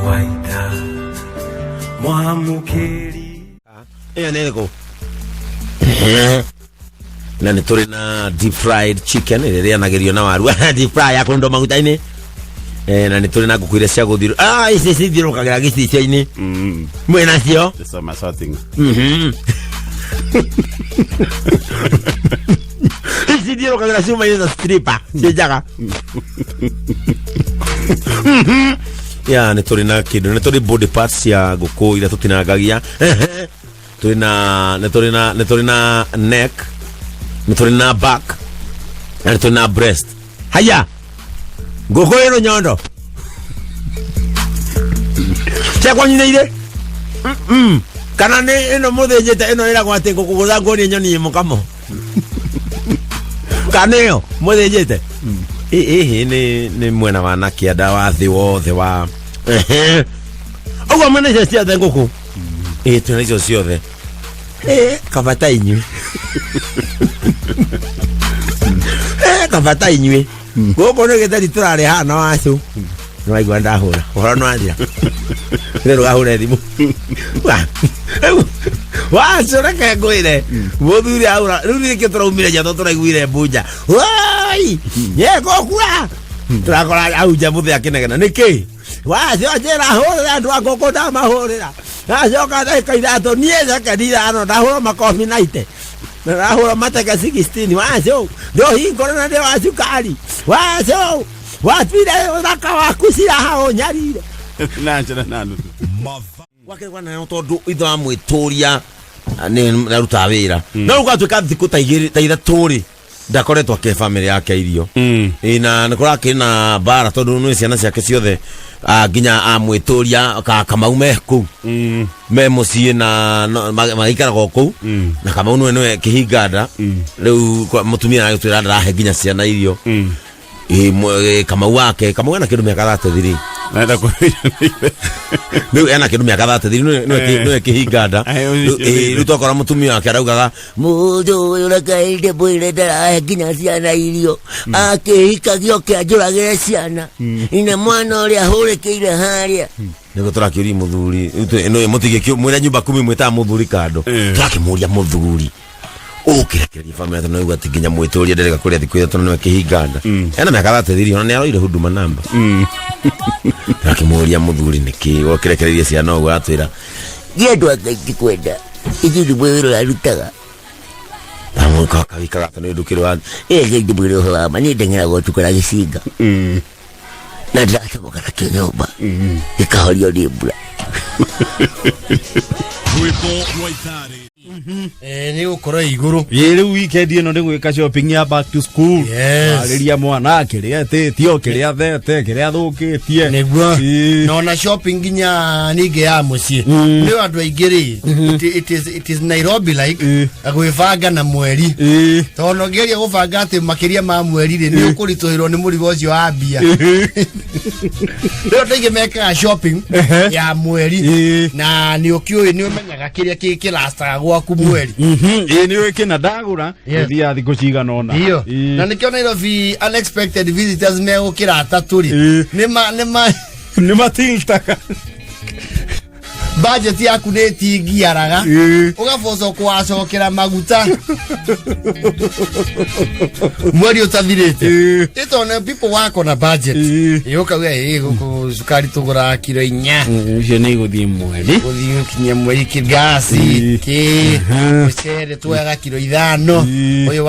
Wa ita mwamũkĩri. Ĩyo nĩ ĩrĩkũ? Na nĩ tũrĩ na deep fried chicken ĩrĩa ĩrĩanagĩrio na waru, deep fry ya kũrundwo maguta-inĩ. Na nĩ tũrĩ na ngũkũ iria cia gũthiũrũ, ici cithiũrũrũkagĩra gĩcicio-inĩ. Mwĩ nacio? The summer sorting. Ici ithiũrũrũkagĩra cuma-inĩ ta stripper ciĩ njaga. Ya, nĩ tũrĩ na kĩndũ, nĩ tũrĩ body parts cia ngũkũ iria tũtinangagia. Tũrĩ na nĩ tũrĩ na nĩ tũrĩ na neck, nĩ tũrĩ na back, na nĩ tũrĩ na breast. Haya, ngũkũ ĩno nyondo ciakwa nyinĩire. Kana nĩ ĩno mũthĩnjĩte, ĩno ĩragwo atĩ ngũkũ gũthangwo nĩ nyoni ĩ mũkamo, kana ĩyo mũthĩnjĩte ĩhĩ nĩ mwena wa na kĩanda wa thĩ wothe wa Ehe. Ũguo mwena icio ciothe ngũkũ ĩ twĩna icio ciothe. Kabata inyuĩ. Kabata inyuĩ gũkũ nĩ gĩtheri tũrarĩ haha na wacũ nĩwaigua ndahũra ũhoro nĩwathira rĩu ndũgahũre thimũ. Rĩu, wacũ reke ngwĩre mũthuri ahũra rĩu nĩkĩo tũraumire nja tondũ tũraiguire mbunja woi nyekũkua tũrakora au nja mũthĩ akĩnegena nĩkĩ wacio anjĩra hũrĩra andũ a ngũkũ ndamahũrĩra ndacoka ndagĩka 3 niĩ cekendi 5 ndahũra makobi naite na ndahũra mateke 16 wacio ndũhingũre na ndĩ wa cukari wacio watuire ũthaka waku ciraha ũnyarire. Na njĩra na nuthu. Gwakĩrĩ kwa nayo tondũ ithe wa mwĩtũria nĩ arutaga wĩra no rĩu gwatuĩka thikũ ta 2 ta 3 rĩ ndakoretwo akĩhe bamĩrĩ yake irio. Ĩ, na nĩ kũrakĩrĩ na mbara tondũ nĩ ciana ciake ciothe, nginya amwĩtũria ka Kamau me kũu me mũciĩ na magĩikaraga o kũu na Kamau nĩwe kĩhinga nda rĩu mũtumia aragĩtwĩra ndarahe nginya ciana irio. Ĩ, Kamau wake Kamau ena kĩndũ mĩaka 33. Naenda kũrĩa. Rĩu ena kĩndũ mĩaka 33 nĩwe kĩhinga nda. Ũcio Rĩu twakora mũtumia wake araugaga mũndũ ũyũ reke ndĩmwĩre ndarahe nginya ciana irio akĩhikagia ũkĩanjũragĩre ciana ina mwana ũrĩa ahũrĩkĩire harĩa nĩguo tũrakĩũria mũthuri. Rĩu ĩno mũtige mwĩra nyumba kumi mwĩtaga mũthuri kando. Tũrakĩmũria mũthuri ũkĩrekereria bamĩrĩ tondũ nĩauga atĩ nginya mwĩtũria nderega kũrĩa thikũ 3 nĩwe kĩhinga nda ena mĩaka 33 ona nĩ aroire huduma namba. Tũrakĩmũria mũthuri nĩkĩ ũkĩrekereria ciana ũguo atwĩra niĩ andũ a Ngai ndikwenda ithuĩ nĩ mwĩ wĩra ũrarutaga kawikaga nĩ ũndũ kĩrĩ wa ĩ Ngai ndĩmwĩre ũhoro wa ma niĩ ndeng'eraga ũtukũ na gĩcinga na ndĩracomoka nakĩo nyũmba gĩkahorio nĩ mbura. Rwĩmbo rwa ithaa rĩrĩ. Nĩ gũkorwo igũrũ. Ĩ rĩu weekend ĩno nĩ gwĩka shopping ya back to school. Yes. Arĩria mwana kĩrĩa etĩtio, kĩrĩa thete, kĩrĩa athũkĩtie. Nĩguo. Ĩ. Na ona shopping nginya ningĩ ya mũciĩ nĩ andũ aingĩ rĩ it is Nairobi like gwĩbanga na mweri tondũ ũngĩgeria gũbanga atĩ makĩria ma mweri rĩ nĩ ũkũritũhĩrwo nĩ mũrigo ũcio wa mbia. Rĩu andũ aingĩ mekaga shopping ya mweri na nĩ ũkĩũĩ nĩ ũmenyaga kĩrĩa kĩrastaga gwaku mweri. Ĩ nĩ ũĩ kĩna ndagũra gũthiaga thikũ cigana ũna. Ndio. Na nĩkĩo Nairobi unexpected visitors megũkĩra 3 rĩ nĩ ma Nĩ matiltaga. Budget yaku nĩ ĩtingiaraga ũgabocwo kũwacokera maguta mweri ũtathirĩte ĩtone people work on a budget. Ĩ ũkauga ĩ gũkũ cukari tũgũraga kiro 4. Ũcio nĩ igũthiĩ mweri. Gũthiĩ kinya mweri kĩ gasi kĩ mũcere tuoyaga kiro 5 ũyũ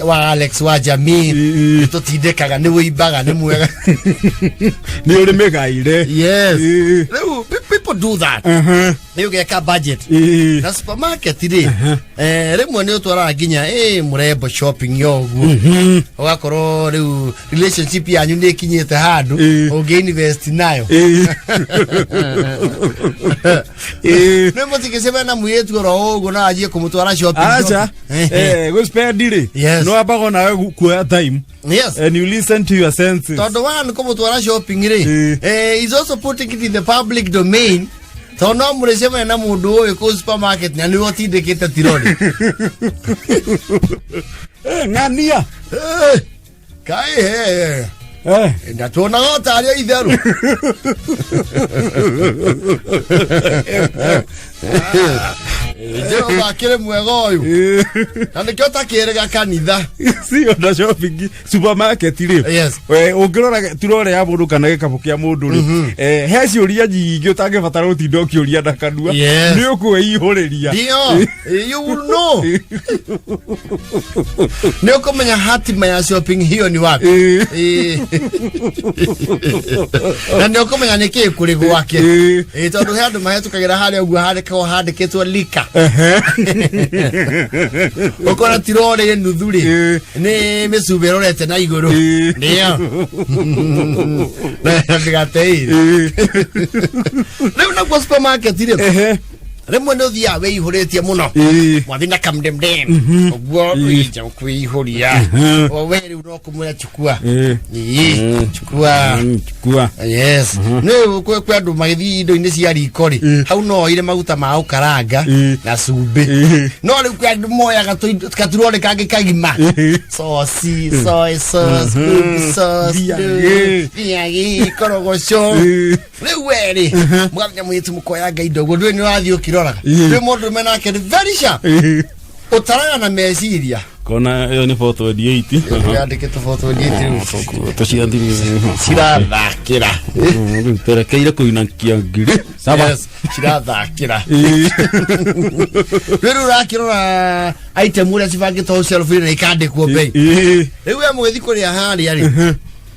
wa Alex wa jamii nĩtũtindĩkaga nĩ wĩimbaga nĩ mwega. Nĩ ũrĩ mĩgaire. Yes. Rĩu people do that nĩ ũgeka budget na supermarket rĩ rĩmwe nĩ ũtwaraga nginya mũrembo shopping ya ũguo ũgakorwo rĩu relationship yanyu nĩ ĩkinyĩte handũ ũngĩ invest nayo nĩ mũtigĩcemania na mũirĩtu oro ũguo na wanjie kũmũtwara shopping. Aca. Gũspend rĩ no ambaga nawe kuoya time and you listen to your senses. Tondũ one kũmũtwara shopping rĩ is also putting it in the public domain tondũ no mũrĩcemania na mũndũ ũyũ kũu supermarket na nĩwe ũtindĩkĩte tirori. Ng'ania. Kaĩ he. Na tuonaga o tarĩ o itherũ. Jehova akĩrĩ mwega ũyũ na nĩkĩo takĩrĩga kanitha. Si ona shopping supermarket rĩ, Yes. Ũngĩrora turore ya mũndũ kana gĩkabũ kĩa mũndũ rĩ, he ciũria nyingĩ ũtangĩbatara gũtinda ũkĩũria na kanua. Nĩ ũkwĩihũrĩria. Ndio, you will know, nĩ ũkũmenya hatima ya shopping hiyo ni wapi. Na nĩ ũkũmenya nĩ kĩĩ kũrĩ gwake. Tondũ he andũ mahĩtũkagĩra harĩa ũguo handĩkagwo handĩkĩtwo lika, ũkona tirorĩ nuthu rĩ, nĩ mĩcuba ĩrorete na igũrũ. Ndio na mĩgate ĩrĩ rĩu naguo supermarket rĩ, rĩmwe nĩ ũthiaga wĩihũrĩtie mũno, mwathi na kamdemdem ũguo ija kwĩihũria. O we rĩu no kũmwĩra chukua. Ĩĩ, chukua. Chukua. Yes, nĩ kwĩ andũ magĩthiĩ indo-inĩ cia riko rĩ, hau no oire maguta ma gũkaranga na cumbĩ. No rĩu kwĩ andũ moyaga gaturore kangĩ kagima, sosi, soy sauce, baby sauce, Thiagĩ. thiagĩ, korogoco. Rĩu we rĩ, mũgathenya mũirĩtu mũkoyanga indo ũguo, ndũĩ nĩ ũrathiĩ ũkĩroraga. Rĩu mũndũ ũrũme nake nĩ very sharp, ũtaraga na meciria. Kona ĩyo nĩ 428. Yandĩkĩtwo 428 rĩu. Tũciathiri. Cirathakĩra. Rĩu twerekeire kũinakia ngiri saba. Yes, cirathakĩra. Rĩu ũrakĩrora item ũrĩa cibangĩtwo hau shelf-inĩ na ikandĩkwo bei. Rĩu we mũgĩthiĩ kũrĩa harĩa rĩ,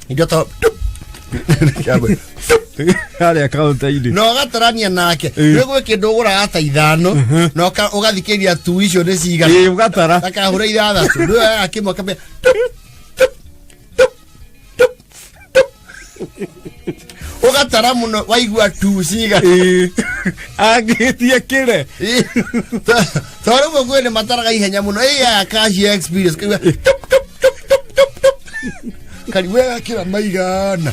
indo ta Harĩa kaunta-inĩ. Na ũgatarania nake. Rĩu gwĩ kĩndũ ũgũraga ta ithano na ũgathikĩria tu icio nĩ cigana. Ũgatara. Akahũra ithathatũ, rĩu oyaga kĩmwe akambia tup, tup, tup, tup, tup. Ũgatara mũno waigua tu cigana. Angĩtie kĩre. Tondũ rĩmwe kwĩ nĩ mataraga ihenya mũno ĩ ya cashier experience kaigua tup, tup, tup, tup, tup, tup. Kari we gakĩra maigana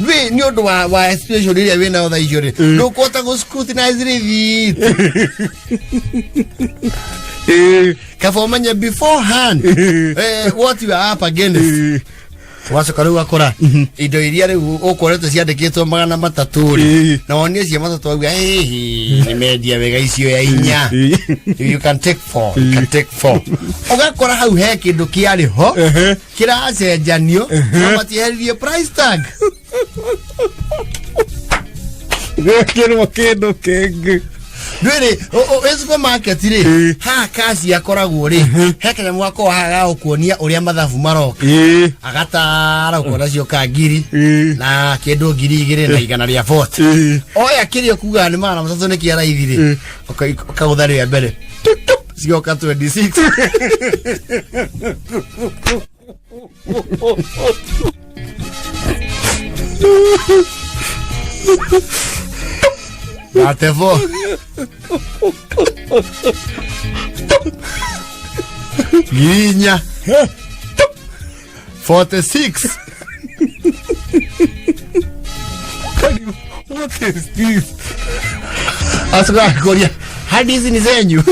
wĩ nĩ ũndũ wa situation ĩrĩa wĩ nayo thaa icio rĩ, ndũkũhota gũ scrutinize receipt. Kaba ũmenye beforehand what you are up against. Wacoka rĩu akora indo iria rĩu ũkorete ciandĩkĩtwo 300 rĩ, na wonie cia matatũ auga hihi nĩ mendia wega icio ya inya. You can take four, you can take four. Ũgakora hau he kĩndũ kĩarĩ ho kĩracenjanio no matieheririe price tag. Gwĩkĩrwo kĩndũ kĩngĩ. Ndwĩrĩ ĩ supermarket rĩ, haha kaci akoragwo rĩ, he kanyamũ gakoragwo haha ga gũkuonia ũrĩa mathabu maroka. Agatara ũkona cioka ngiri na kĩndũ 2140. Oya kĩrĩa ũkugaga nĩ 300 nĩ kĩa raithi rĩ, ũkagũtha rĩa mbere. Tup, tup, cioka 26. 34. 4,000. 46. What is this? Asuka akũria hadi hizi ni zenyu.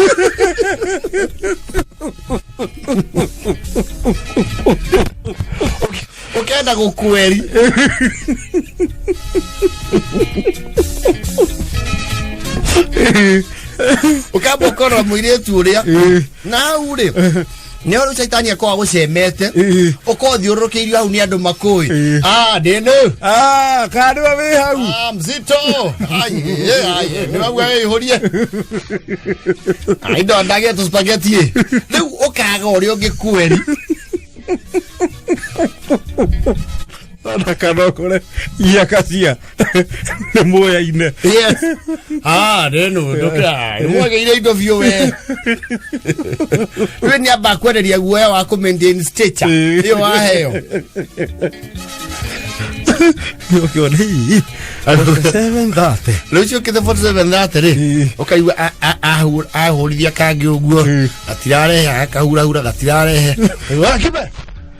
Ũkenda gũkweri. Ũkamba ũkorora mũirĩtu ũrĩa na hau rĩ, nĩ ũrĩa caitani akoragwo agũcemete, ũkorwo thiũrũrũkĩirio hau nĩ andũ makũĩ. Ah, ndĩnũ. Ah, kandå wĩ hau. Ah, mzito. Aye, aye, nĩ wauga wĩihũrie. Ai, ndondage tũ spaghetti ĩ. Rĩu ũkaga ũrĩa ũngĩkweri. Na kana ũkore iaka cia nĩ muoya-inĩ. Yes. Ah, ndĩnũ, ndũka. Nĩ mwagĩire indo biũ we. Rĩu nĩ amba kwenderia guoya wa kũ maintain stature. Ĩyo waheo. Ũkĩona hihi 730. Rĩu ciũkĩte 4730 rĩ, ũkaigua ahũrithia kangĩ ũguo gatirarehe, agakahurahura gatirarehe. Wakibe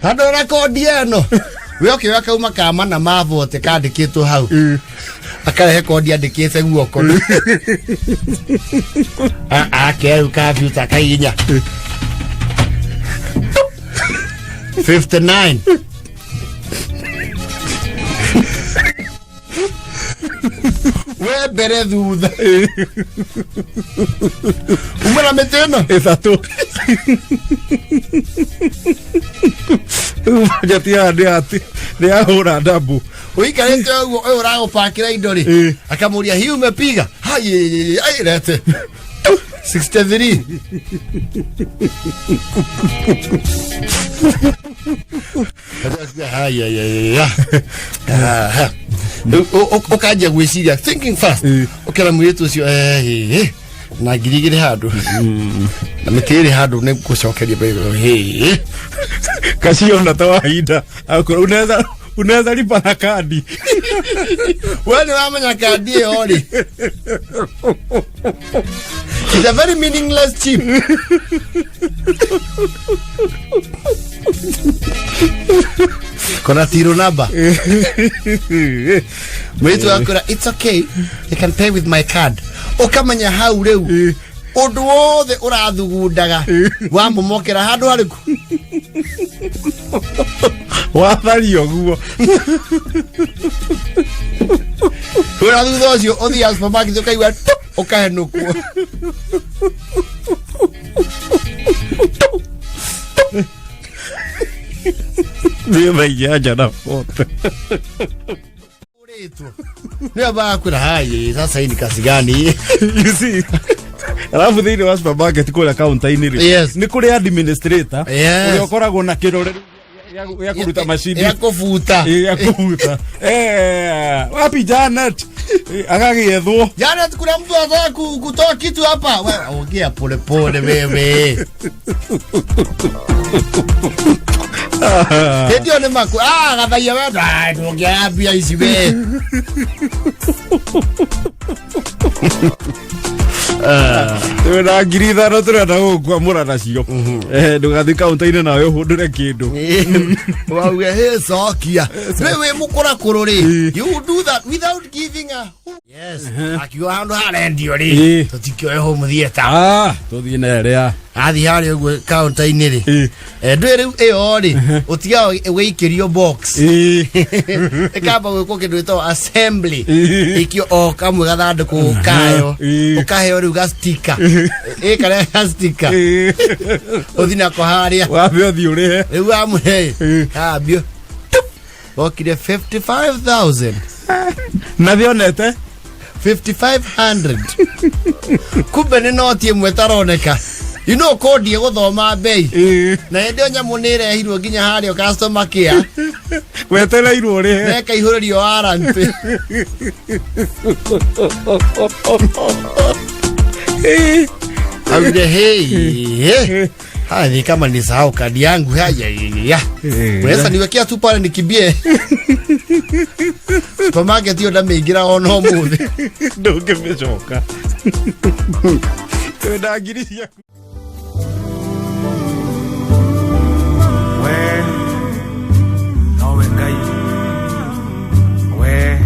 handå rekondi ĩno we ũkĩoya kauma ka mana ma vote kandĩkĩtwo hau, akarehe kondi andĩkĩte guoko akerau kambiuta akaihinya 59. We mbere thutha. Uma na mĩtĩ ĩno. Ĩtatũ. Rĩu bajeti ya nĩ atĩ nĩ yahũra ndambu. Ũikarĩte ũguo ũyũ ũragũpakĩra indo rĩ. Ĩ. Akamũria hii umepiga? Hai, ai lete. 63. Hai, ai, ai, ai. Aha. Ũkanjia gwĩciria thinking fast. Ĩ. Ũkera mũirĩtu ũcio na 2,000 handũ. Na mĩtĩ ĩrĩ handũ nĩ gũcokeria mbere. Kaciona ta wahinda. Akorwo unaweza lipa na kadi. We nĩ wamenya kandi ĩyo rĩ. It's a very meaningless chip. Kona tiro namba. Mũirĩtu akwĩra it's okay, you can pay with my card. Ũkamenya hau rĩu ũndũ wothe ũrathugundaga wamũmokera handũ harĩkũ. Watharia ũguo. Wĩra thutha ũcio ũthiaga supermarket ũkaigua tup, ũkahenũkwo. Nĩ thaa inyanya na bote. Ũrĩtwo. Nĩyo bagakwĩra hai sasa hii ni kazi gani? You see? Alafu thĩinĩ wa supermarket kũrĩa counter-inĩ rĩ Yes. nĩ kũrĩ administrator Yes. ũrĩa ũkoragwo na kĩrore gĩa kũruta macini Ya kũbuta. Ĩ, gĩa kũbuta. Wapi Janet? Agagĩethwo. Janet, kuna mtu anataka kutoa kitu hapa. Wewe ongea pole pole wewe. Hĩndĩ ĩyo nĩ maku gathaia we ndũngĩaga mbia ici we. Twĩna 5,000 tũrenda gũkwamũra nacio. Ndũgathiĩ counter-inĩ nawe ũhũndũre kĩndũ. Wauge hĩ cokia. We wĩ mũkũrakũrũ rĩ. You do that without giving a hoot. Yes. Akiuga handũ harendio rĩ. Ĩ. Tũtikĩoe home theatre. Tũthiĩ na ĩrĩa. Athiĩ harĩa ũguo counter-inĩ rĩ. Ĩ. Ndũĩ rĩu ĩyo rĩ ũtigaga ũgĩikĩrio box. Ĩ. Ĩkamba gwĩkwo kĩndũ gĩtagwo assembly. Ĩ. Ĩkio o kamwe gathandũkũ kayo. Ĩ. Ũkaheo rĩu ga sticker. Ĩ karĩa ga sticker. Ĩ. Ũthiĩ nako harĩa. Wambe ũthiĩ ũrĩhe. Rĩu wamũhe. Ĩ. Ambio. Okire 55,000. Na thionete 5,500. Kumbe nĩ noti ĩmwe taroneka. You know kodi ĩgũthoma bei. Ĩ. Na hĩndĩ ĩyo nyamũ nĩ ĩrehirwo nginya harĩa customer care. Wetereirwo ũrĩhe. Na ĩkaihũrĩrio warranty. Augire hey. Haya ni kama nisahau kadi yangu haya ya. Unaweza niwekea tu pale nikimbie. Supermarket hiyo ndamĩingĩra ona ũmũthĩ. Ndũngĩmĩcoka. Twĩna ngiri ciaku. We nowe Ngai. We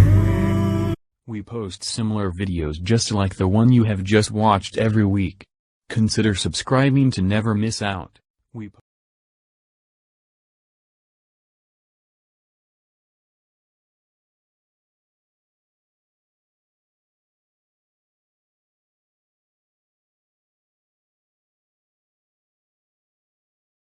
We post similar videos just like the one you have just watched every week. Consider subscribing to never miss out. We post